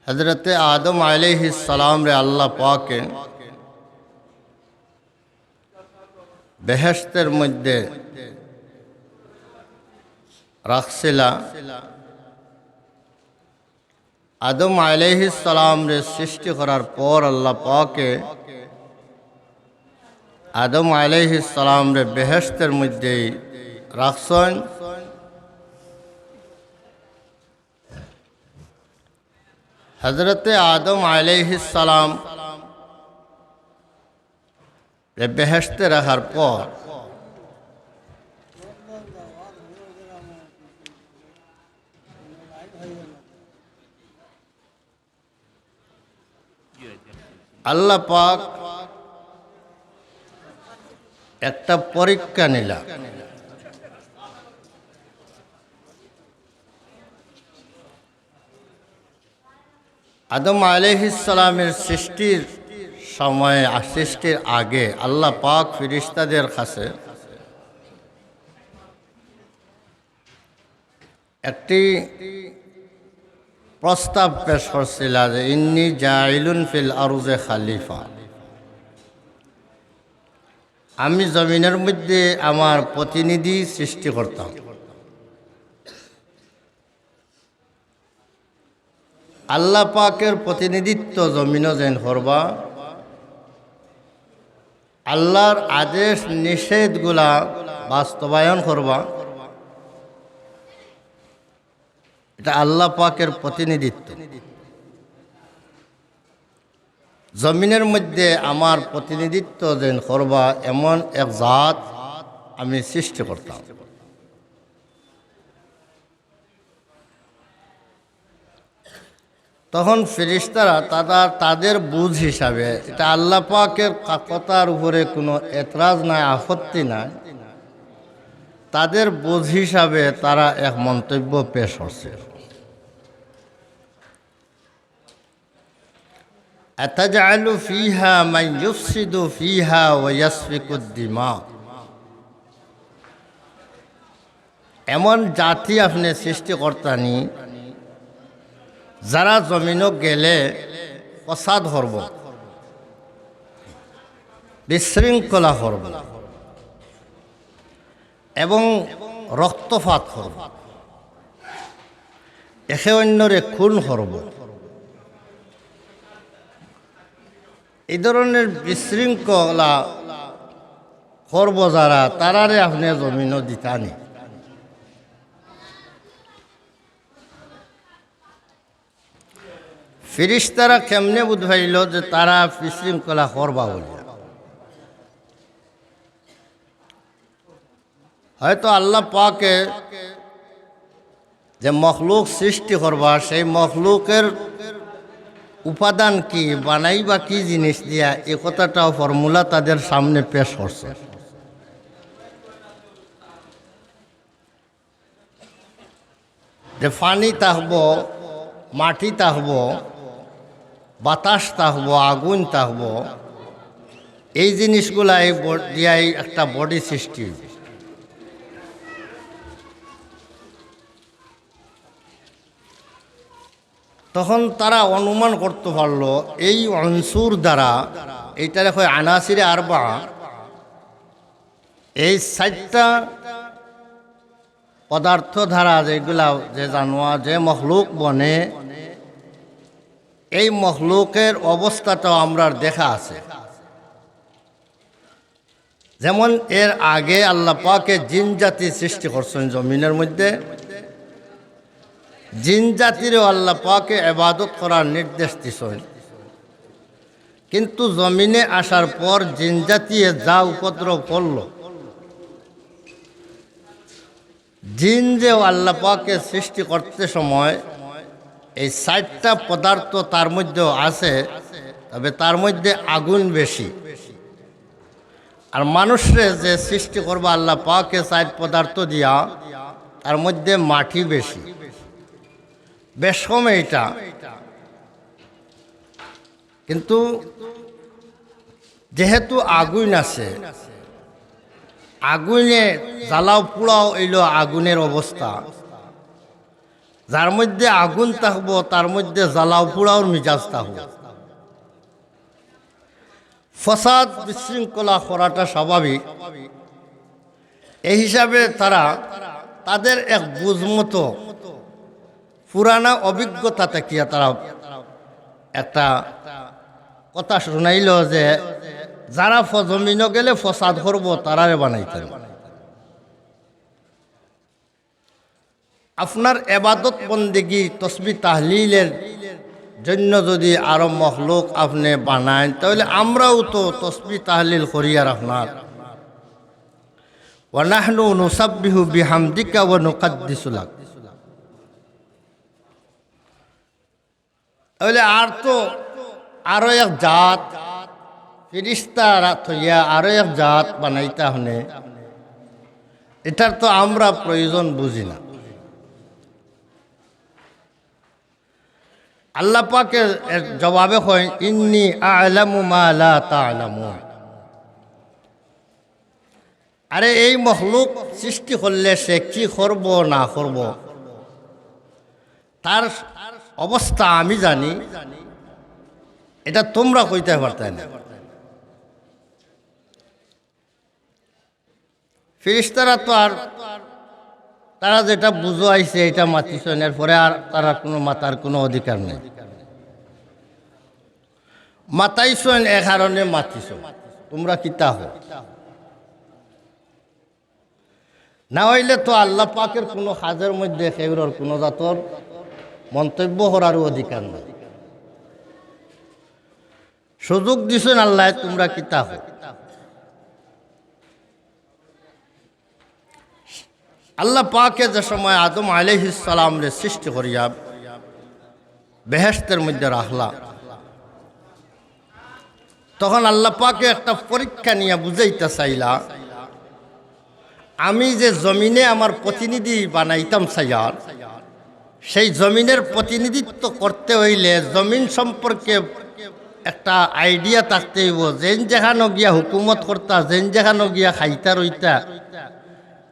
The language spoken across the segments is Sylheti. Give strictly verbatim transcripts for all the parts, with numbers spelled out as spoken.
হযরতে আদম আলাইহিস সালামরে আল্লাহ পাকে বেহেশতের মধ্যে রাখছিলা। আদম আলাইহিস সালামরে সৃষ্টি করার পর আল্লাহ পাকে আদম আলাইহিস সালামরে বেহেশতের মধ্যেই রাখছইন। হযরতে আদম আলাইহিস সালামরে বেহেশতে রাখার পর আল্লাহ পাক একটা পরীক্ষা নিলা। আদম আলাইহিস সালামের সৃষ্টির সময়ে, আর সৃষ্টির আগে আল্লাহ পাক ফিরিস্তাদের কাছে একটি প্রস্তাব পেশ করছিলা যে, "ইন্নি জাইলুন ফিল আরজে খালিফা।" আমি জমিনের মধ্যে আমার প্রতিনিধি সৃষ্টি করতাম। আল্লাহ পাকের প্রতিনিধিত্ব জমিনও যেন করবা, আল্লাহর আদেশ নিষেধগুলা বাস্তবায়ন করবা, এটা আল্লাহ পাকের প্রতিনিধিত্ব। জমিনের মধ্যে আমার প্রতিনিধিত্ব যেন করবা, এমন এক জাত আমি সৃষ্টি করতাম। তখন ফিরিস্তারা তারা তাদের বুঝ হিসাবে, এটা আল্লাহ পাকের কা-, কথার উপরে কোনো এতরাজ নাই, আপত্তি নাই, তাদের বুঝ হিসাবে তারা এক মন্তব্য পেশ করছে। আতাজআলু ফিহা মান ইউফসিদু ফিহা ওয়া ইয়াসফিকুদ দিমা। এমন জাতি আপনে সৃষ্টি করতানি, যারা জমিনো গেলে ফসাদ করব, বিশৃঙ্খলা করব এবং রক্তপাত করব, একে অন্যরে খুন করব। এই ধরনের বিশৃঙ্খলা করব যারা, তারারে আপনে জমিনো দিতানি। ফিরিস্তারা কেমনে বুঝ পাইল যে তারা বিশৃঙ্খলা করবা বলিয়া? হয়তো আল্লাহ পাকে যে মখলুক সৃষ্টি করবা, সেই মখলুকের উপাদান কি, বানাইবা কি জিনিস দিয়া, এই কথাটাও ফর্মুলা তাদের সামনে পেশ করছে। যে পানি থাকবো, মাটি থাকবো, বাতাস থাকবো, আগুন থাকবো, এই জিনিসগুলাই ব-, দিয়াই একটা বডি সৃষ্টি হইবে। তখন তারা অনুমান করতে পারলো এই উনসুর দ্বারা, এইটারে কয় আনাসিরে আরবা, এই চাইরটা পদার্থ দ্বারা যেগুলা, যে জানোয়ার, যে মখলুক বনে, এই মখলুকের অবস্থাটাও আমরার দেখা আছে। যেমন এর আগে আল্লাহ পাকে জিন জাতি সৃষ্টি করছেন জমিনের মধ্যে, জিন জাতিরেও আল্লাহ পাকে ইবাদত করার নির্দেশ দিছেন। কিন্তু জমিনে আসার পর জিন জাতিয়ে যা উপদ্রব করল, জিন যে আল্লাহ পাকে সৃষ্টি করতে সময় এই চাইরটা পদার্থ তার মধ্যেও আছে, তবে তার মধ্যে আগুন বেশি। আর মানুষরে যে সৃষ্টি করবা আল্লাহ পাকে চাইর পদার্থ দিয়া, তার মধ্যে মাটি বেশি, বেশ কম এইটা। কিন্তু যেহেতু আগুন আছে, আগুনে জ্বালাও পুড়াও অইলো আগুনের অবস্থা। যার মধ্যে আগুন থাকবো, তার মধ্যে জ্বালাও পুড়াওর মিজাজ থাকবো। ফসাদ বিশৃঙ্খলা করাটা স্বাভাবিক। এই হিসাবে তারা তাদের এক বুঝমতো পুরানা অভিজ্ঞতা থাকিয়া তারা একটা কথা শুনাইল যে যারা ফ-, জমিনো গেলে ফসাদ করবো, তারারে বানাইতা না। আপনার এবাদত বন্দেগী তসবি তাহলিলের জন্য যদি আরো মখলুক আপনে বানাইন, তাহলে আমরাও তো তসবি তাহলিল করি আর আপনার। ওয়া নাহনু নুসাব্বিহু বিহামদিকা ওয়া নুকাদ্দিসু লাক। তাহলে আর তো আরো এক জাত, ফিরিস্তারা থইয়া আরো এক জাত বানাইতা হনে, এটার তো আমরা প্রয়োজন বুঝি না। আল্লাহ পাকে এর জবাবে কইন, "ইন্নী আ'লামু মা লা তা'লামুন।" আরে, এই মখলুক সৃষ্টি করলে সে কি করব না করব, তার অবস্থা আমি জানি, এটা তোমরা কইতে পারতায় না। ফিরিস্তারা তো আর তারা যেটা বুঝো আইছে, এটা মাতিছইন, এরপরে আর তারা কোনো মাতার কোনো অধিকার নেই। মাতাইছইন, এ কারণে মাতিছইন, তোমরা কিতা হো? না অইলে তো আল্লাহ পাকের কোনো কাজের মধ্যে কেউরর কোনো জাতর মন্তব্য করারও অধিকার নাই। সুযোগ দিছইন আল্লায়, তোমরা কিতা হো? আল্লাহ পাকে যে সময় আদম আলাইহিস সালামরে সৃষ্টি করিয়া বেহেশতের মধ্যে রাখলা, তখন আল্লাহ পাকে একটা পরীক্ষা নিয়া বুঝাইতা চাইলা, আমি যে জমিনে আমার প্রতিনিধি বানাইতাম চাইয়ার, সেই জমিনের প্রতিনিধিত্ব করতে অইলে জমিন সম্পর্কে একটা idea থাকতে অইবো। যেইন যেখানো গিয়া হুকুমত করতা, যেইন যেখানো গিয়া খাইতা রইতা,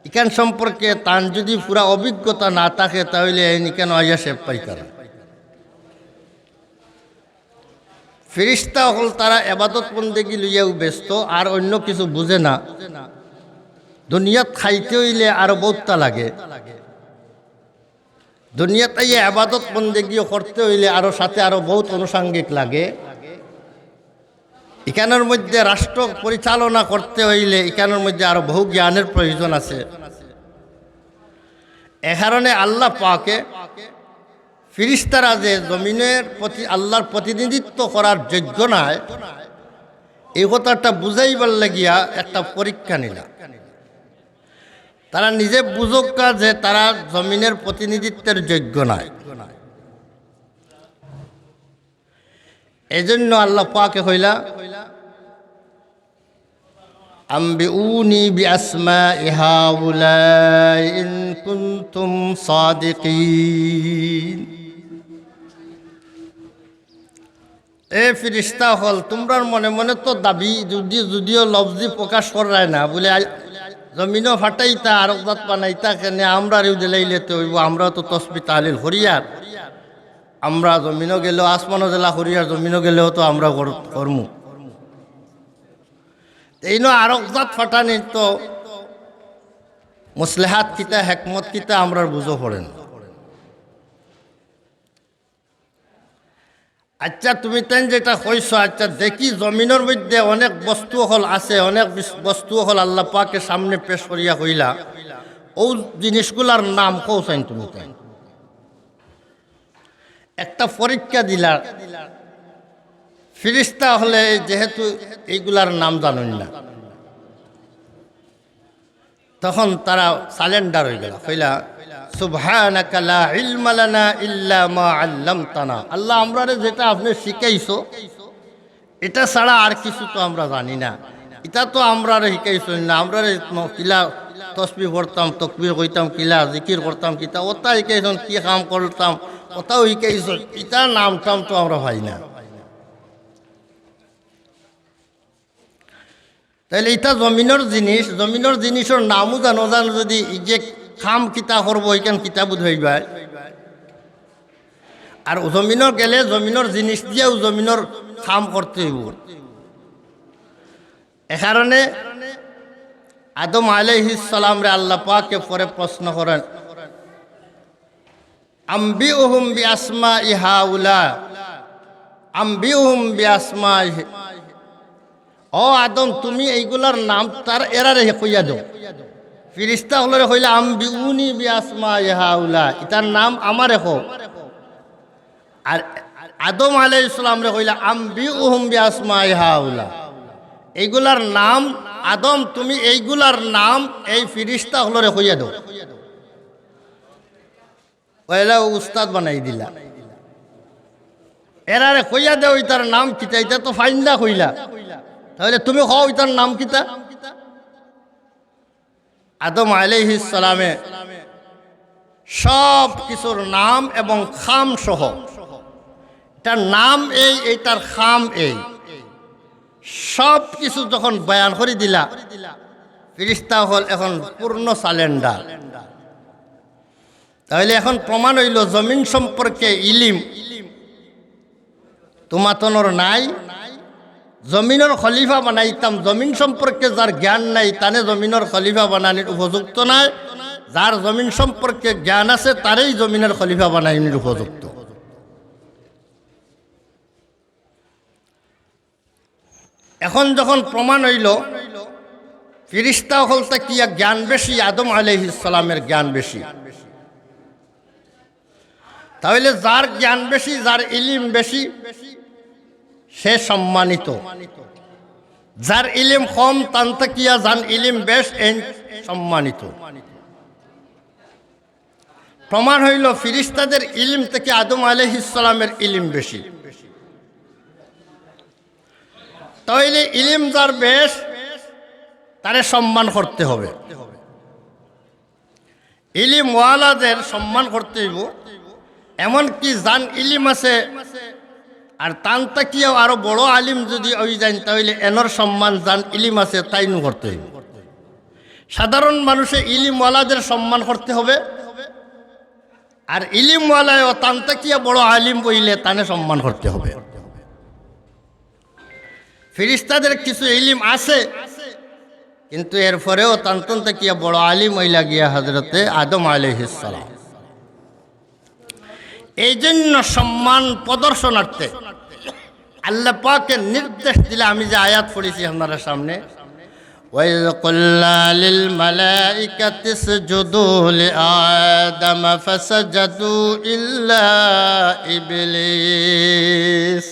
ইখান সম্পর্কে তান যদি পুরা অভিজ্ঞতা না থাকে, তাহলে এইন ইখানো আইয়া শেপ পাইতা না। ফিরিস্তা অকল তারা এবাদত বন্দেগী লইয়াও ব্যস্ত, আর অন্য কিছু বুঝে না। দুনিয়াত খাইতে অইলে আরো বহুততা লাগে, দুনিয়াত আইয়া এবাদত বন্দেগীও করতে অইলে আরো সাথে আরো বহুত আনুষঙ্গিক লাগে। ইখানোর মধ্যে রাষ্ট্র পরিচালনা করতে অইলে ইখানোর মধ্যে আরো বহু জ্ঞানের প্রয়োজন আছে। এ কারণে আল্লাহ পাকে ফিরিস্তারা যে জমিনের প্রতি আল্লাহর প্রতিনিধিত্ব করার যোগ্য নায়, এই কথাটা বুঝাইবার লাগিয়া একটা পরীক্ষা নিলা। তারা নিজে বুঝউক্কা যে তারা জমিনের প্রতিনিধিত্বের যোগ্য নায়। এজন্য আল্লাহ পাকে কইলা, "আম্বিউনি বিআসমাই হাউলাই ইন কুনতুম সাদিকিন।" এ ফিরিস্তা অকল, তুমরার মনে মনে তো দাবি, যদি, যদিও লফজি প্রকাশ কররায় না, বুলে, আই-, জমিনো ফাটাইতা, আরক জাত বানাইতা, কেনে আমরারেও দিলাইলে তো অইবো, আমরাও তো তসবি তাহলিল করিয়ার। আমরা জমিনো গেলেও, আসমানো যেলা করিয়ার, জমিনো গেলেও তো আমরা কর-, করমু। এইনো আরক জাত ফাটানির তো মসলেহাত কিতা, হেকমত কিতা, আমরার বুঝো পড়ে না। আচ্ছা, তুমি তাইন যেটা কইছো, আচ্ছা, দেখি জমিনর মধ্যে অনেক বস্তু অকল আছে, অনেক বিস-, বস্তু অকল আল্লাহ পাকে সামনে পেশ করিয়া কইলা, অউ জিনিসগুলার নাম কও চাইন তুমি তাইন। একটা পরীক্ষা দিলা, ফিরিস্তা অকলে যেহেতু এইগুলার নাম জানইন না, তখন তারা surrender অইগেলা, কইলা, "সুবহানাকা লা ইলমা লানা ইল্লা মা আল্লামতানা।" আল্লাহ, আমরারে যেটা আপনে শিখাইছো, এটা ছাড়া আর কিছু তো আমরা জানি না। ইটা তো আমরারে শিখাইছইন না, আমরারে ন-, কিলা তসবি পড়তাম, তকবির কইতাম, কিলা জিকির করতাম, কিতা অতা শিখাইছইন, কি কাম করতাম, অতাও শিখাইছইন। ইটার নাম টাম তো আমরা পাই না। তাইলে ইটা জমিনর জিনিস, জমিনর জিনিসর নামও জানো, জানো যদি ই যে কাম কিতা করবো, ইখান কিতা বুঝাইবায়। আর জমিনর গেলে জমিনর জিনিস দিয়াউ জমিনর কাম করতে অইবো। এ কারণে আদম আলাইহিস সালামরে আল্লাহ পাকে পরে প্রশ্ন করেন, "আম্বিউহুম বিআসমাই হাউলা, আম্বিউহুম বিআসমাই।" "ও আদম, তুমি এইগুলার নাম তার এরারে কইয়া দেও।" ফিরিস্তা অকলরে কইলা, "আম্বিউনি বিআসমাই হাউলা, ইতার নাম আমারে কও।" আর আদম আলাইহিস সালামরে কইলা, "আম্বিউহুম বিআসমাই হাউলা, এইগুলার নাম, আদম, তুমি এইগুলার নাম এই ফিরিস্তা অকলরে কইয়া দেও।" পয়লা উস্তাদ বানাই দিলা। এরারে কইয়া দেও, ইতার নাম কিতা? ইতা তো ফাইন্দা কইলা, তাইলে তুমি কও, ইতার নাম কিতা? আদম আলাইহিস সালামে সব কিছুর নাম এবং কাম সহ, ইতার নাম এই, ইতার কাম এই, সব কিছু যখন বয়ান করি দিলা, ফিরিস্তা অকল এখন পূর্ণ সারেন্ডার। তাইলে এখন প্রমাণ অইলো, জমিন সম্পর্কে ইলিম তুমাতনর নাই। জমিনর খলিফা বানাইতাম, জমিন সম্পর্কে যার জ্ঞান নাই, তানে জমিনর খলিফা বানানির উপযুক্ত নায়। যার জমিন সম্পর্কে জ্ঞান আছে, তারেই জমিনর খলিফা বানানির উপযুক্ত। এখন যখন প্রমাণ অইলো, ফিরিস্তা অকল থাকিয়া জ্ঞান বেশি আদম আলাইহিস সালামের জ্ঞান বেশি, তাইলে যার জ্ঞান বেশি, যার ইলিম বেশি, সে সম্মানিত। যার ইলিম কম, তান থাকিয়া যান ইলিম বেশ, এইন সম্মানিত। প্রমাণ অইলো, ফিরিস্তাদের ইলিম থাকি আদম আলাইহিস সালামের ইলিম বেশি। তাইলে ইলিম যার বেশ, তারে সম্মান করতে হবে। ইলিমওয়ালাদের সম্মান করতে অইবো। এমনকি যান ইলিম আছে, আর তান থাকিয়াও আরো বড় আলিম যদি অই যাইন, তাইলে এনর সম্মান যান ইলিম আছে, তাইনউ করতে অইবো। সাধারণ মানুষে ইলিমওয়ালাদের সম্মান করতে হবে, আর ইলিমওয়ালায়ও তান থাকিয়া বড় আলিম অইলে তানে সম্মান করতে হবে। ফিরিস্তাদের কিছু ইলিম আছে, কিন্তু এরপরেও তান তান থাকিয়া বড় আলিম অইলা গিয়া হযরতে আদম আলাইহিস সালাম। এই জন্য সম্মান প্রদর্শনার্থে আল্লাহ পাকে নির্দেশ দিলা, আমি যে আয়াত পড়ছি আপনারার সামনে, "ওয়াইয কুলনা লিল মালাইকাতি ইসজুদু লি আদামা ফাসাজাদু ইল্লা ইবলিস।"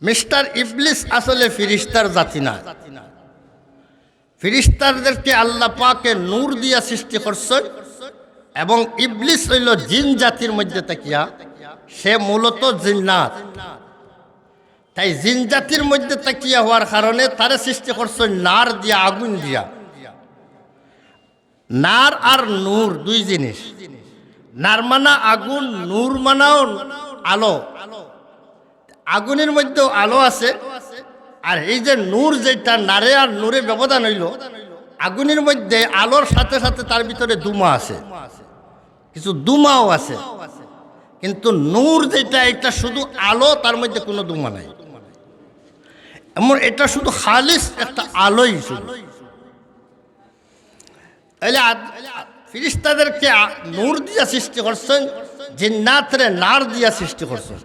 মিস্টার ইবলিস আসলে ফিরিস্তার জাতি না। ফিরিস্তাদেরকে আল্লাহ পাকে নূর দিয়া সৃষ্টি করছইন, এবং ইবলিস অইলো জিন জাতির মধ্যে থাকিয়া, সে মূলত জিন্নাত। তাই জিন জাতির মধ্যে থাকিয়া হওয়ার কারণে তারে সৃষ্টি করছইন নার দিয়া, আগুন দিয়া। নার আর নূর দুই জিনিস। নার মানা আগুন, নূর মানাও আলো। আগুনের মধ্যেও আলো আছে। আর এই যে নূর, যেটা নারে আর নূরে ব্যবধান অইলো, আগুনের মধ্যে আলোর সাথে সাথে তার ভিতরে ধুমা আছে, কিছু ধুমাও আছে। কিন্তু নূর যেটা, এটা শুধু আলো, তার মধ্যে কোনো ধুমা নাই। এমন এটা শুধু খালিস একটা আলোই শুধু। তাইলে আদ-, ফিরিস্তাদেরকে আ-, নূর দিয়া সৃষ্টি করছইন, জিন্নাতরে নার দিয়া সৃষ্টি করছইন।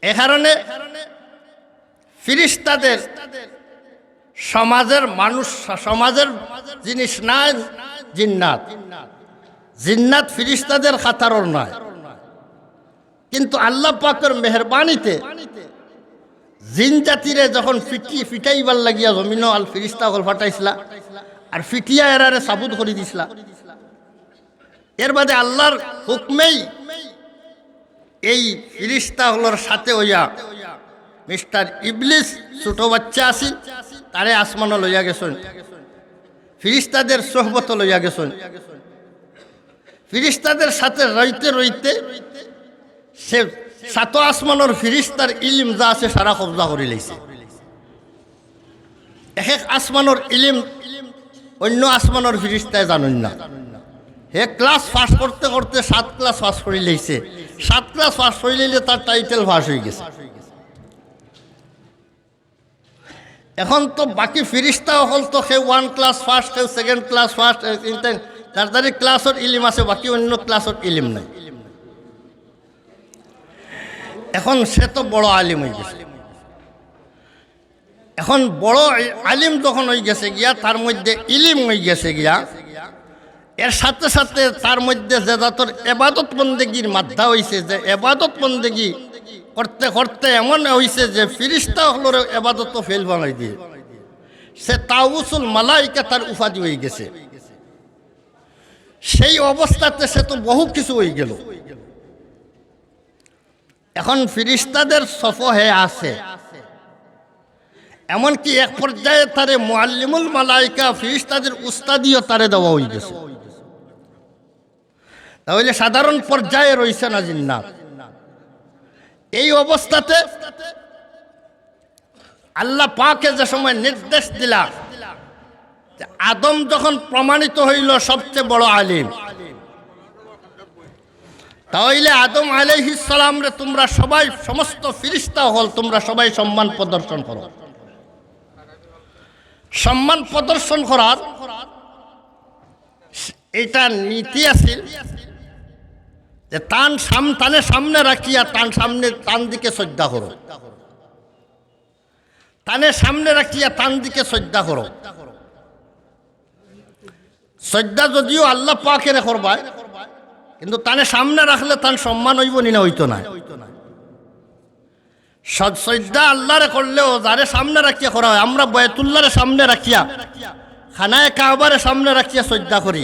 এ কারণে ফিরিস্তাদের সমাজের মানুষ, সমাজের জিনিস নায় জিন্নাত। জিন্নাত ফিরিস্তাদের কাতারর নায়। কিন্তু আল্লাহ পাকের মেহেরবানিতে জিন জাতিরে যখন ফিটি-, ফিটাইবার লাগিয়া জমিনো আল ফিরিস্তা অকল ফাটাইছলা, আর ফিটিয়া এরারে সাবুদ করি দিছলা। এর বাদে আল্লাহর হুকুমেই এই ফিরিস্তা অকলর সাথে অইয়া মিস্টার ইবলিস, ছোট বাচ্চা আছিল, তারে আসমানো লইয়া গেছইন, ফিরিস্তাদের সোহবতো লইয়া গেছইন। ফিরিস্তাদের সাথে রইতে রইতে সে সাত আসমানর ফিরিস্তার ইলিম যা আছে সারা কবজা করি লাইছে। এক এক আসমানর ইলিম অন্য আসমানর ফিরিস্তায় জানইন না। হে ক্লাস পাস করতে করতে সাত ক্লাস পাস করি লইছে। সাত ক্লাস পাস করি লইলে তার টাইটেল পাস অই গেছে। এখন তো বাকি ফিরিস্তা অকল তো কেউ ওয়ান ক্লাস ফার্স্ট, কেউ সেকেন্ড ক্লাস ফার্স্ট, তার তার ক্লাসর ইলিম আছে, বাকি অন্য ক্লাসর ইলিম নাই। এখন সে তো বড় আলিম অই গেছে। এখন বড় আলিম যখন অই গেছে গিয়া, তার মধ্যে ইলিম অই গেছে গিয়া, এর সাথে সাথে তার মধ্যে যে জাতর এবাদত বন্দেগির মাদ্দা অইছে, যে এবাদত বন্দেগি করতে করতে এমন অইছে যে ফিরিস্তা অকলরে এবাদত ফেল বানাই দিয়ে সে তাউসুল মালাইকা তার উপাধি অই গেছে। সেই অবস্থাতে সে তো বহু কিছু অই গেল। এখন ফিরিস্তাদের সফো হে আছে, এমনকি এক পর্যায়ে তারে মুআল্লিমুল মালাইকা, ফিরিস্তাদের উস্তাদিও তারে দেওয়া অই গেছে। তাহলে সাধারণ পর্যায়ে রইছে না জিন্নাত। এই অবস্থাতে আল্লাহ পাকে যে সময় নির্দেশ দিলা, যে আদম যখন প্রমাণিত হইল সবচেয়ে বড় আলিম, তাহলে আদম আলাইহিস সালামরে তোমরা সবাই, সমস্ত ফিরিস্তা অকল, তোমরা সবাই সম্মান প্রদর্শন করো। সম্মান প্রদর্শন করার এটা নীতি আছিল যে তান সাম-, তানে সামনে রাখিয়া তান সামনে, তান দিকে সজদা করো, তানে সামনে রাখিয়া তান দিকে সজদা করো। সজদা যদিও আল্লাহ পাকেরে করবায়, কিন্তু তানে সামনে রাখলে তান সম্মান অইবো নি না? অইতো নায়। সজ-, সজদা আল্লাহরে করলেও যারে সামনে রাখিয়া করা হয়, আমরা বায়তুল্লাহরে সামনে রাখিয়া, খানায়ে কাবারে সামনে রাখিয়া সজদা করি,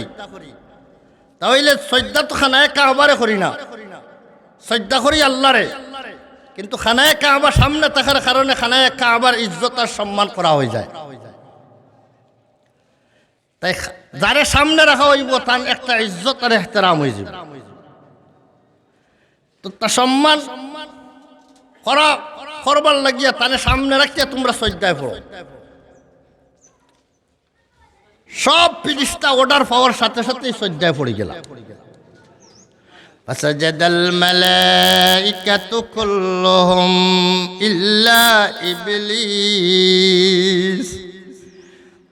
তাহলে সজদা তো খানায়ে কাবারে করি না, সজদা করি আল্লাহরে। কিন্তু খানায়ে কাবা সামনে থাকার কারণে খানায়ে কাবার ইজ্জত আর সম্মান করা অই যায়। তাই খা-, যারে সামনে রাখা অইবো, তান একটা ইজ্জত আর এহতেরাম অই যাইবো। তো তা সম্মান করা, করবার লাগিয়া তানে সামনে রাখিয়া তোমরা সজদায় পড়ো। সব ফিরিস্তা অর্ডার পাওয়ার সাথে সাথেই সজদায় পড়ি গেলা। فسجد الملائكة كلهم إلا إبليس।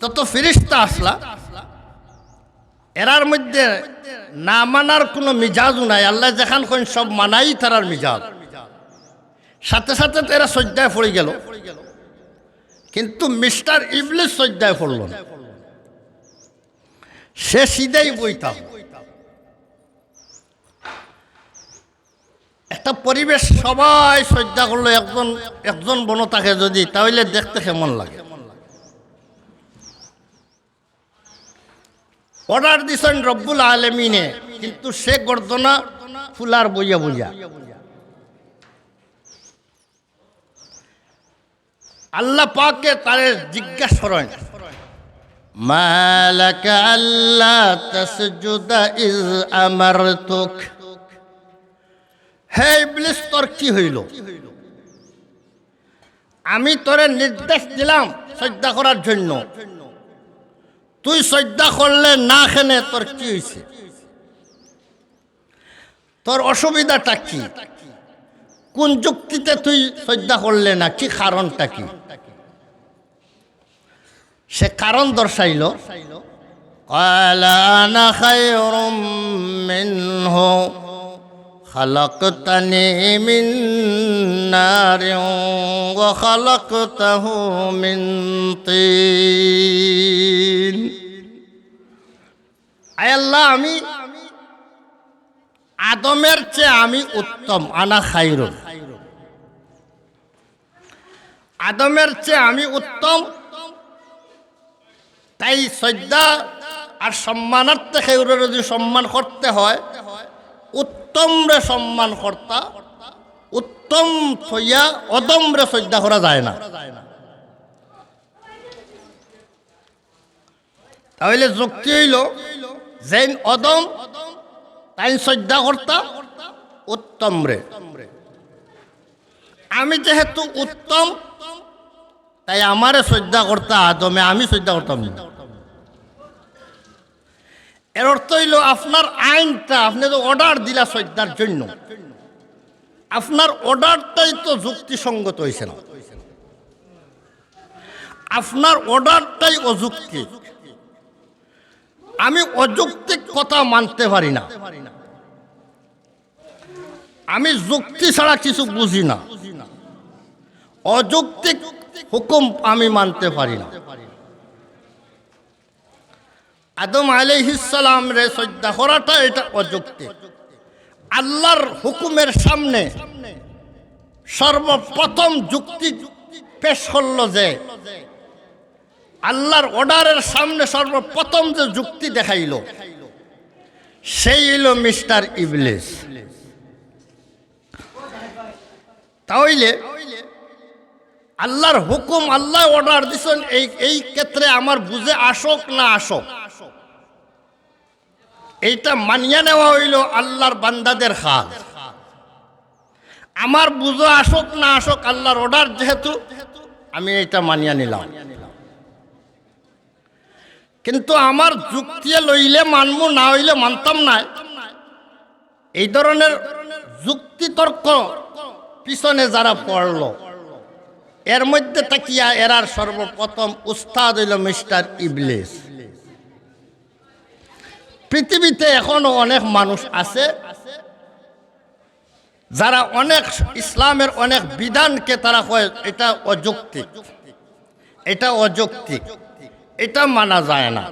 তত ফিরিস্তা আছলা, এরার মধ্যে না মানার কোনো মিজাজও নাই। আল্লাহ যেখান কইন সব মানাই তারার মিজাজ। সাথে সাথে তো এরা সজদায় পড়ি গেল, কিন্তু মিস্টার ইবলিস সজদায় পড়ল না। সে সিধাই বইতাম। একটা পরিবেশ, সবাই সজদা করলো, একজন, একজন বনো থাকে যদি, তাহলে দেখতে কেমন লাগে? অর্ডার দিছেন রব্বুল আলামিনে, কিন্তু সে গর্দনা ফুলার বইয়া বইয়া। আল্লাহ পাকে তারে জিজ্ঞাসা করেন, "মা লাকা আল্লা তাসজুদা ইজ আমারতুক?" হে ইবলিস, তোর কি হইল? আমি তোরে নির্দেশ দিলাম সজদা করার জন্য, তুই সজদা করলে না, কেনে, তোর কি হইছে? তোর অসুবিধাটা কি? কোন যুক্তিতে তুই সজদা করলে না? কি কারণটা কি? সে কারণ দর্শাইল, قال أنا خير منه خلقتني من نار وخلقته من طين। আয় আল্লাহ, আমি আদমের চেয়ে আমি উত্তম, আনা খাইরুন। আদমের চেয়ে আমি উত্তম। তাই সজদা আর সম্মানার্থে কেউরে যদি সম্মান করতে হয়, উত্তমরে সম্মান করতা, উত্তম থইয়া অদমরে সজদা করা যায় না। তাহলে যুক্তি হইল, যেইন অদম, তাইন সজদা করতা উত্তমরে। আমি যেহেতু উত্তম, তাই আমারে সজদা করতা আদমে, আমি সজদা করতাম না। এর অর্থ অইলো, আপনার আইনটা, আপনে যে অর্ডার দিলা সইজদার জন্য, আপনার অর্ডারটাই তো যুক্তিসঙ্গত অইছে না। আপনার অর্ডারটাই অযৌক্তিক। আমি অযৌক্তিক কথা মানতে পারি না। আমি যুক্তি ছাড়া কিছু বুঝি না। অযৌক্তিক হুকুম আমি মানতে পারি না। আদম আলাইহিস সালামরে সইজদা করাটা, এটা অযৌক্তিক। আল্লাহর হুকুমের সামনে সর্বপ্রথম যুক্তি পেশ করলো যে, আল্লাহর অর্ডারের সামনে সর্বপ্রথম যে যুক্তি দেখাইলো, সেই অইলো মিস্টার ইবলিস। তা অইলে আল্লাহর হুকুম, আল্লায় অর্ডার দিছইন, এই, এই ক্ষেত্রে আমার বুঝে আসুক না আসুক, এইটা মানিয়া নেওয়া অইলো আল্লাহর বান্দাদের কাজ। আমার বুঝে আসুক না আসুক, আল্লাহর অর্ডার যেহেতু, আমি এইটা মানিয়া নিলাম। কিন্তু আমার যুক্তিয়ে লইলে মানমু, না অইলে মানতাম নায়। এই ধরনের যুক্তিতর্ক পিছনে যারা পড়লো, এর মধ্যে থাকিয়া এরার সর্বপ্রথম উস্তাদ অইলো মিস্টার ইবলিস। পৃথিবীতে এখনো অনেক মানুষ আছে, যারা অনেক ইসলামের অনেক বিধানকে তারা কয়, "এটা অযৌক্তিক, এটা অযৌক্তিক, এটা মানা যায় না,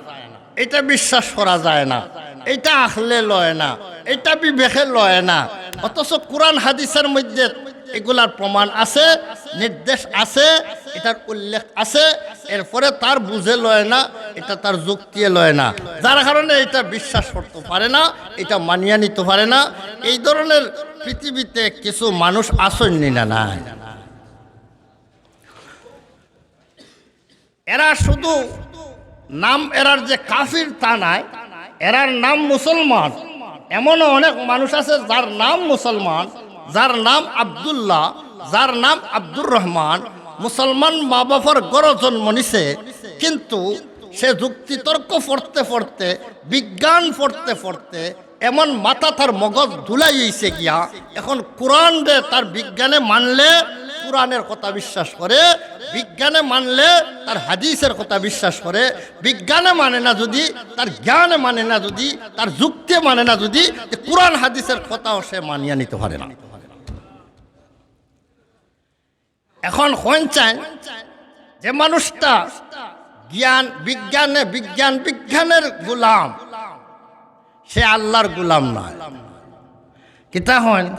এটা বিশ্বাস করা যায় না, এটা আখলে লয় না, এটা বিবেকে লয় না।" অথচ কোরআন হাদিসের মধ্যে এগুলার প্রমাণ আছে, নির্দেশ আছে, এটার উল্লেখ আছে। এরপরে তার বুঝে লয় না, এটা তার যুক্তিয়ে লয় না, যার কারণে এটা বিশ্বাস করতে পারে না, এটা মানিয়া নিতে পারে না। এই ধরনের পৃথিবীতে কিছু মানুষ আছইন নি না নাই? এরা শুধু নাম, এরার যে কাফির তা নায়, এরার নাম মুসলমান। এমনও অনেক মানুষ আছে যার নাম মুসলমান, যার নাম আব্দুল্লাহ, যার নাম আব্দুর রহমান, মুসলমান মা বাবার ঘরো জন্ম নিছে, কিন্তু সে যুক্তিতর্ক পড়তে পড়তে, বিজ্ঞান পড়তে পড়তে এমন মাথা তার মগজ ধুলাই অইছে গিয়া, এখন কোরআনরে তার বিজ্ঞানে মানলে কোরআনের কথা বিশ্বাস করে, বিজ্ঞানে মানলে তার হাদিসের কথা বিশ্বাস করে, বিজ্ঞানে মানে না যদি, তার জ্ঞানে মানে না যদি, তার যুক্তি মানে না যদি, তে কোরআন হাদিসের কথাও সে মানিয়া নিতে পারে না। এখন কইন চাইন, যে মানুষটা জ্ঞান বিজ্ঞানে, বিজ্ঞান বিজ্ঞানের গোলাম, সে আল্লাহর গোলাম নায়। কিতা কইন?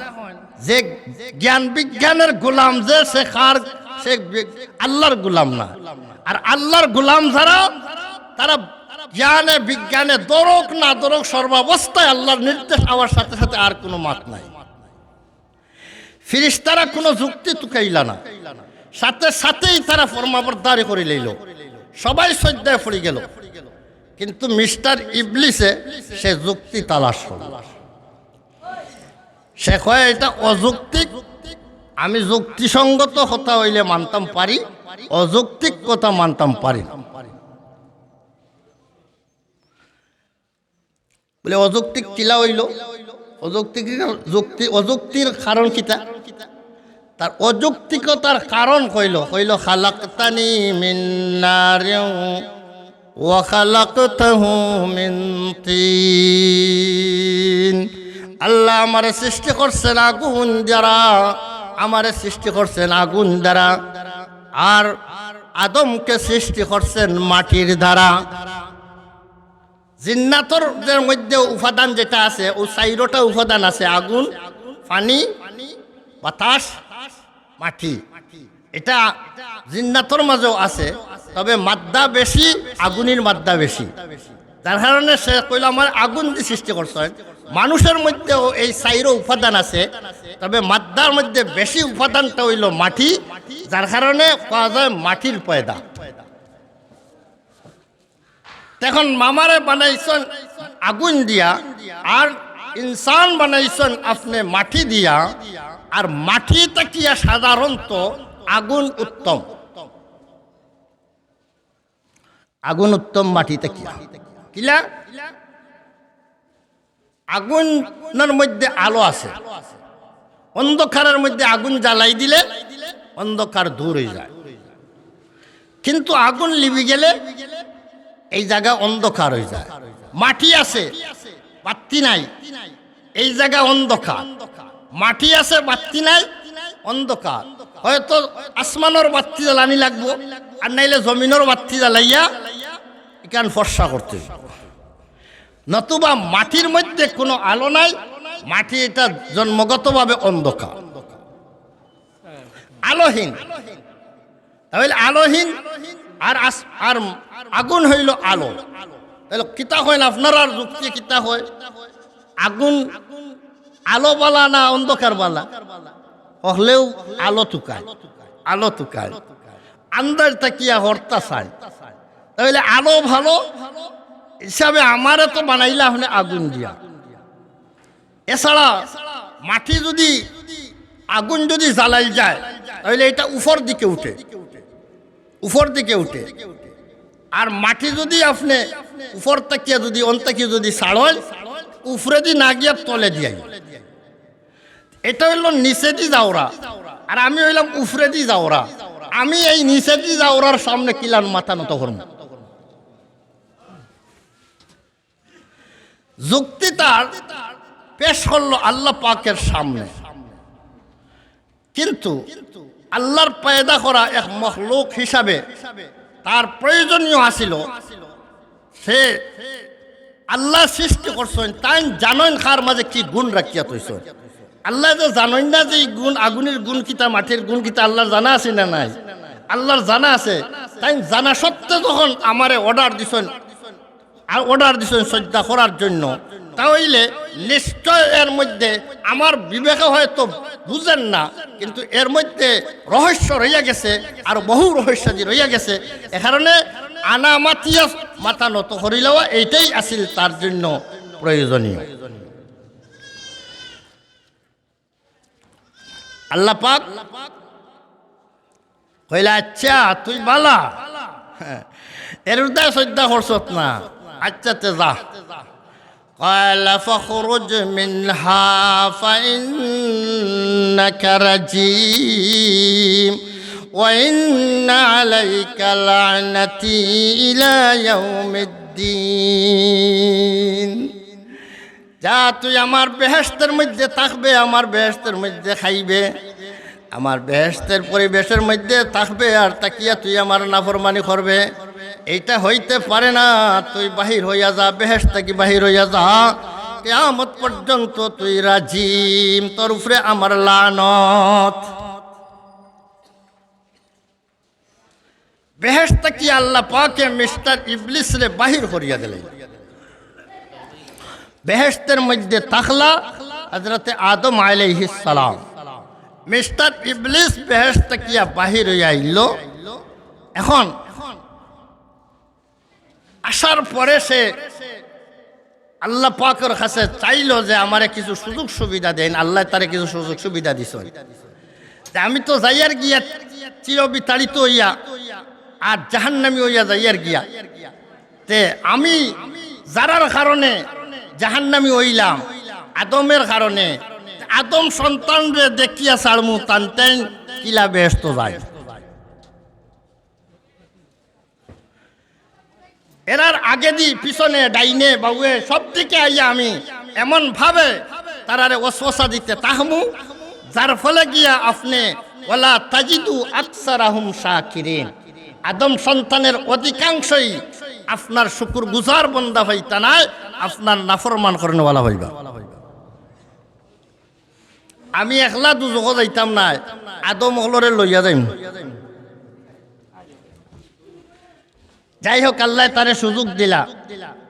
যে জ্ঞান বিজ্ঞানের গোলাম, যে সে কার, সে বি-, আল্লাহর গোলাম নায়। আর আল্লাহর গোলাম যারা, তারা জ্ঞানে বিজ্ঞানে ধরুক না ধরুক, সর্বাবস্থায় আল্লাহর নির্দেশ আওয়ার সাথে সাথে আর কোনো মাত নাই। ফিরিস্তারা কোনো যুক্তি তুকাইলা না, সাথে সাথেই তারা ফরমাবরদারি করি লইল, সবাই সইজদায় পড়ি গেল। কিন্তু মিস্টার ইবলিসে সে যুক্তি তালাশ করল। সে কয়, "এটা অযৌক্তিক, আমি যুক্তিসঙ্গত কথা অইলে মানতাম পারি, অযৌক্তিক কথা মানতাম পারি না।" বলে, "অযৌক্তিক কিলা অইল? অযৌক্তিক যুক্তি, অযৌক্তির কারণ কিতা?" তার অযৌক্তিকতার কারণ কইল, কইল, "খালাকতানি মিন নারিন ওয়া খালাকতাহু মিন তিন।" আল্লাহ আমারে সৃষ্টি করছেন আগুন দ্বারা, আমারে সৃষ্টি করছেন আগুন দ্বারা, আর আদমকে সৃষ্টি করছেন মাটির দ্বারা। জিন্নাতর যে মধ্যে উপাদান যেটা আছে, ও চাইরোটা উপাদান আছে, আগুন, পানি, বাতাস, মাটি। এটা জিন্নাতর মাঝেও আছে, তবে মাদ্দা বেশি, আগুনের মাদ্দা বেশি, যার কারণে সে কইল, "আমার আগুন দি সৃষ্টি করছেন।" মানুষের মধ্যেও এই চাইরো উপাদান আছে, তবে মাদ্দার মধ্যে বেশি উপাদানটা অইল মাটি, যার কারণে কওয়া যায় মাটির পয়দা। এখন আমারে বানাইছেন আগুন দিয়া, আর ইনসান বানাইছেন আপনে মাটি দিয়া, আর মাটি থাকিয়া সাধারণত আগুন উত্তম, আগুন উত্তম মাটি থাকিয়া। কিলা? আগুনর মধ্যে আলো আছে। অন্ধকারের মধ্যে আগুন জ্বালাই দিলে অন্ধকার দূর অইযায়, কিন্তু আগুন লিবি গেলে এই জাগা অন্ধকার অইযায়। মাটি আছে, বাত্তি নাই, এই জাগা অন্ধকার। মাটি আছে, বাত্তি নাই, অন্ধকার। হয়তো আসমানর বাত্তি জ্বালানি লাগবো, আর নাইলে জমিনর বাত্তি জ্বালাইয়া ইখান ফর্সা করতে অইবো। নতুবা মাটির মধ্যে কোনো আলো নাই, মাটি এটা জন্মগতভাবে অন্ধকার, আলোহীন। তাইলে আলোহীন আর আস-, আর আগুন অইলো আলো। তাইলে কিতা কইন আপনারার যুক্তি কিতা কয়? আগুন আলো বালা না অন্ধকার বালা? অকলেউ আলো তুকায়, আলো তুকায়। আন্দাইর থাকিয়া হরতা চায়। তাইলে আলো ভালো হিসাবে আমারে তো বানাইলা আপনে আগুন দিয়া। এছাড়া মাটি যদি, আগুন যদি জ্বালাই যায়, তাইলে এটা উপর দিকে উঠে, উপর দিকে উঠে। আর মাটি যদি আপনে উপর থাকিয়া যদি, অন থাকি যদি ছাড়ইন, উপরেদি না গিয়া তলেদি আইবো। এটা অইলো নিচেদি যাওরা, আর আমি অইলাম উপরেদি যাওরা। আমি এই নিচেদি যাওরার সামনে কিলান মাথা নত করমু? যুক্তি তার পেশ করলো আল্লাহ পাকের সামনে, কিন্তু আল্লাহর পয়দা করা এক মখলুক হিসাবে তার প্রয়োজনীয় আছিল। সে আল্লাহ সৃষ্টি করছইন, তাইন জানইন কার মাঝে কি গুণ রাখিয়া থইছইন। আল্লাহ যে জানইন না যে এই গুণ, আগুনের গুণ কিতা, মাটির গুণ কিতা, আল্লাহর জানা আছে না নাই? আল্লাহর জানা আছে। তাইন জানা সত্ত্বে যখন আমারে অর্ডার দিছইন, আর অর্ডার দিছইন সজদা করার জন্য, তাইলে নিশ্চয় এর মধ্যে, আমার বিবেকে হয়তো বুঝের না, কিন্তু এর মধ্যে রহস্য রইয়া গেছে, আর বহু রহস্যাদি রইয়া গেছে। এ কারণে আনা মাতিয়া মাথা নত করিলাওয়া এইটাই আছিল তার জন্য প্রয়োজনীয়। আল্লাহ পাক কইলা, "আচ্ছা, তুই বালা, এর উদ্দা সজদা করছত না, আচ্ছা, তে যা।" قال فاخرج منها فإنك رجيم وإن عليك لعنتي إلى يوم الدين। যা, তুই আমার বেহেশতের মধ্যে থাকবে, আমার বেহেশতের মধ্যে খাইবে, আমার বেহেশতের পরিবেশের মধ্যে থাকবে, আর থাকিয়া তুই আমার নাফরমানি করবে, এইটা হইতে পারে না। তুই বাহির হইয়া যা, বেহেশত থাকি বাহির হইয়া যা। কিয়ামত পর্যন্ত তুই রাজিম, তোর উপরে আমার লানত। বেহেশত থাকি আল্লাহ পাকে মিস্টার ইবলিসরে বাহির করিয়া দিলেন। বেহেশতের মধ্যে থাকলা হযরতে আদম আলাইহিস সালাম। মিস্টার ইবলিস বেহেশত থাকিয়া বাহির হইয়া আইল। এখন আসার পরে সে আল্লাহ পাকর কাছে চাইল যে, "আমারে কিছু সুযোগ সুবিধা দেন।" আল্লাহ তারে কিছু সুযোগ সুবিধা দিছইন। তে আমি তো যাইয়ার গিয়া চিরবিতাড়িত হইয়া, আর জাহান্নামী হইয়া যাইয়ার গিয়া। তে আমি যারার কারণে জাহান্নামী হইলাম, আদমের কারণে, আদম সন্তানরে দেখিয়া ছাড়মু, তানতেন কিলা বেহেশত যায়। এরার আগেদি, পিছনে, ডাইনে, বাউয়ে, সব দিকে আইয়া আমি এমন ভাবে তারারে ওয়াসওয়াসা দিতে থাকমু, যার ফলে গিয়া আপনে ওয়ালা তাজিদু আকসারাহুম শাকিরিন, আদম সন্তানের অধিকাংশই আপনার শুকুরগুজার বন্দা পাইতা নায়, আপনার নাফরমান করনেওয়ালা পাইবা। আমি একলা দুজখো যাইতাম নায়, আদম অকলরে লইয়া যাইমু। যাই হোক, আল্লায় তারে সুযোগ দিলা,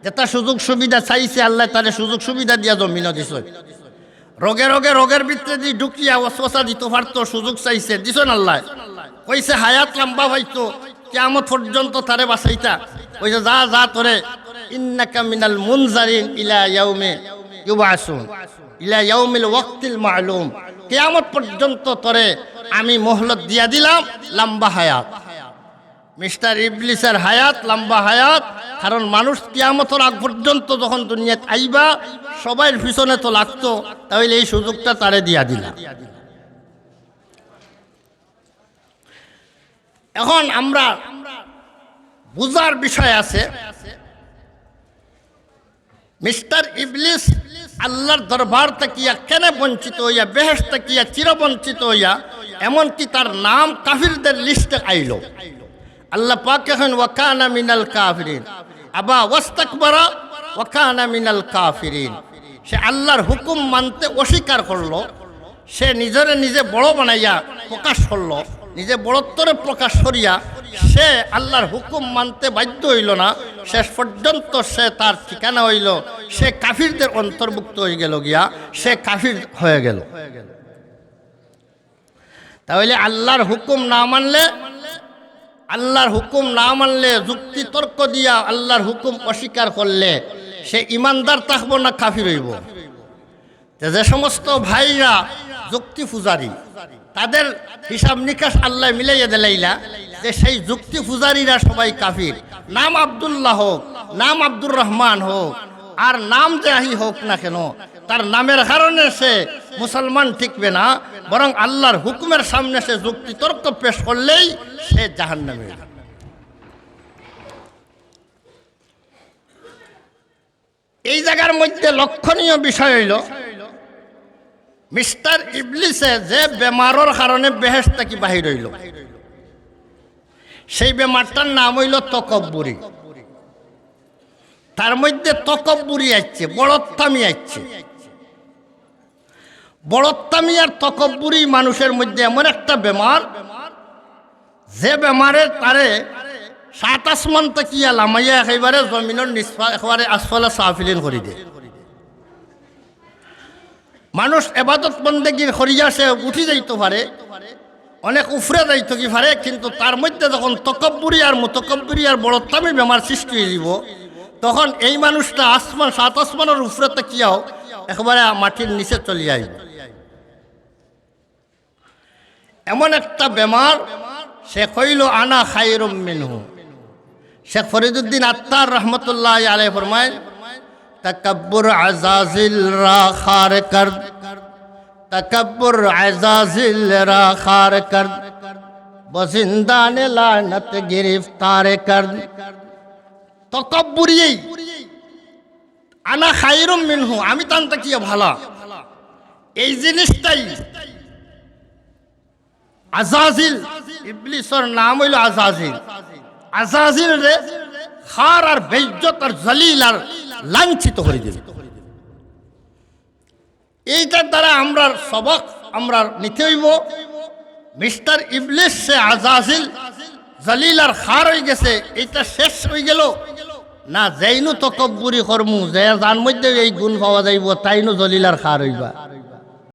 যেটা সুযোগ সুবিধা চাইছে, আল্লায় তারে সুযোগ সুবিধা দিয়া জমিনো দিছইন। রোগে রোগে, রোগের ভিতরেদি ঢুকিয়া ওয়াসওয়াসা দিতো পারতো, সুযোগ চাইছে, দিছইন আল্লায়। কইছে হায়াত লম্বা পাইতো, কিয়ামত পর্যন্ত তারে বাঁচাইতা। কইছে, "যা, যা, তোরে, ইন্নাকা মিনাল মুনজারিন ইলা ইয়াউমি ইউবাসুন, ইলা ইয়াউমিল ওয়াক্তিল মা'লুম।" কিয়ামত পর্যন্ত তোরে আমি মোহলত দিয়া দিলাম, লম্বা হায়াত। মিস্টার ইবলিসের হায়াত, লম্বা হায়াত, কারণ মানুষ কিয়ামতর আগ পর্যন্ত যখন দুনিয়াত আইবা, সবাইর পিছনে তো লাগতো, তাইলে এই সুযোগটা তারে দিয়া দিলা। এখন আমরা বুঝার বিষয় আছে, মিস্টার ইবলিস আল্লাহর দরবার থাকিয়া কেনে বঞ্চিত অইয়া, বেহেশত থাকিয়া চিরবঞ্চিত অইয়া, এমনকি তার নাম কাফিরদের লিস্টে আইলো। আল্লাহ পাকে কইন, "ওয়াকানা মিনাল কাফিরিন, আবা ওয়াস্তাকবারা ওয়াকানা মিনাল কাফিরিন।" সে আল্লাহর হুকুম মানতে অস্বীকার করলো, সে নিজরে নিজে বড় বানাইয়া প্রকাশ করলো, নিজে বড়ত্বরে প্রকাশ করিয়া সে আল্লাহর হুকুম মানতে বাধ্য অইলো না। শেষ পর্যন্ত সে, তার ঠিকানা অইলো, সে কাফিরদের অন্তর্ভুক্ত অইগেলো গিয়া, সে কাফির হয়ে গেল। তাইলে আল্লাহর হুকুম না মানলে, আল্লাহর হুকুম না মানলে, যুক্তি তর্ক দিয়া আল্লাহর হুকুম অস্বীকার করলে, সে ইমানদার থাকবো না কাফির অইবো? তে যে সমস্ত ভাইরা যুক্তি পূজারী, তাদের হিসাব নিকাশ আল্লায় মিলাইয়া দিলাইলা যে সেই যুক্তি পূজারীরা সবাই কাফির। নাম আব্দুল্লাহ হোক, নাম আব্দুর রহমান হোক, আর নাম যাই হোক না কেন, তার নামের কারণে সে মুসলমান টিকবে না, বরং আল্লাহর হুকুমের সামনে সে যুক্তিতর্ক পেশ করলেই সে জাহান্নামী। এই জায়গার মধ্যে লক্ষণীয় বিষয় অইলো, মিস্টার ইবলিসে যে বেমারর কারণে বেহেশত থাকি বাহির অইলো, সেই বেমারটার নাম অইলো তকব্বুরি। তার মধ্যে তকব্বুরি আইছে, বড়ত্বামি আইছে। বড়ত্বামি আর তকব্বুরি মানুষের মধ্যে এমন একটা বেমার, যে বেমারে তারে সাত আসমান থাকিয়া লামাইয়া একেবারে জমিনর নিচফা-, একেবারে আসফালা সাফিলিন করি দেয়। মানুষ এবাদত বন্দেগি করিয়া সে উঠি যাইতো পারে, অনেক উফরে যাইতো কি পারে, কিন্তু তার মধ্যে যখন তকব্বুরি আর মুতকব্বুরি আর বড়ত্বামি বেমার সৃষ্টি অইযিবো, তখন এই মানুষটা আসমান, সাত আসমানর উফরে থাকিয়াও একেবারে মাটির নিচে চলিয়া আইবো। এমন একটা বেমার, সে কইলো, "আনা খায়রুম মিনহু।" শেখ ফরিদুদ্দিন আত্তার রহমতুল্লাহ আলাইহি ফরমায়, "তাকাব্বুর আজাজিল রা খার কর, তাকাব্বুর আজাজিল রা খার কর, বজিন্দানে লানত গিরফতার কর।" তকব্বুরি, "আনা খায়রুম মিনহু", আমি তান থাকিয়া ভালা। এই জিনিসটাই আজাজিল, ইবলিসর নাম অইলো আজাজিল। আজাজিলরে খার আর বেইজ্জত আর জলিল আর লাঞ্ছিত করি দিল। এইটার দ্বারা আমরার সবক আমরা নিতে অইবো। মিস্টার ইবলিস সে আজাজিল, জলিল আর খার অইগেছে, এইটা শেষ অইগেলো না? যেইনু তকব্বুরি করমু, যে যান মধ্যে এই গুণ পাওয়া যাইবো, তাইনু জলিল আর খার অইবা।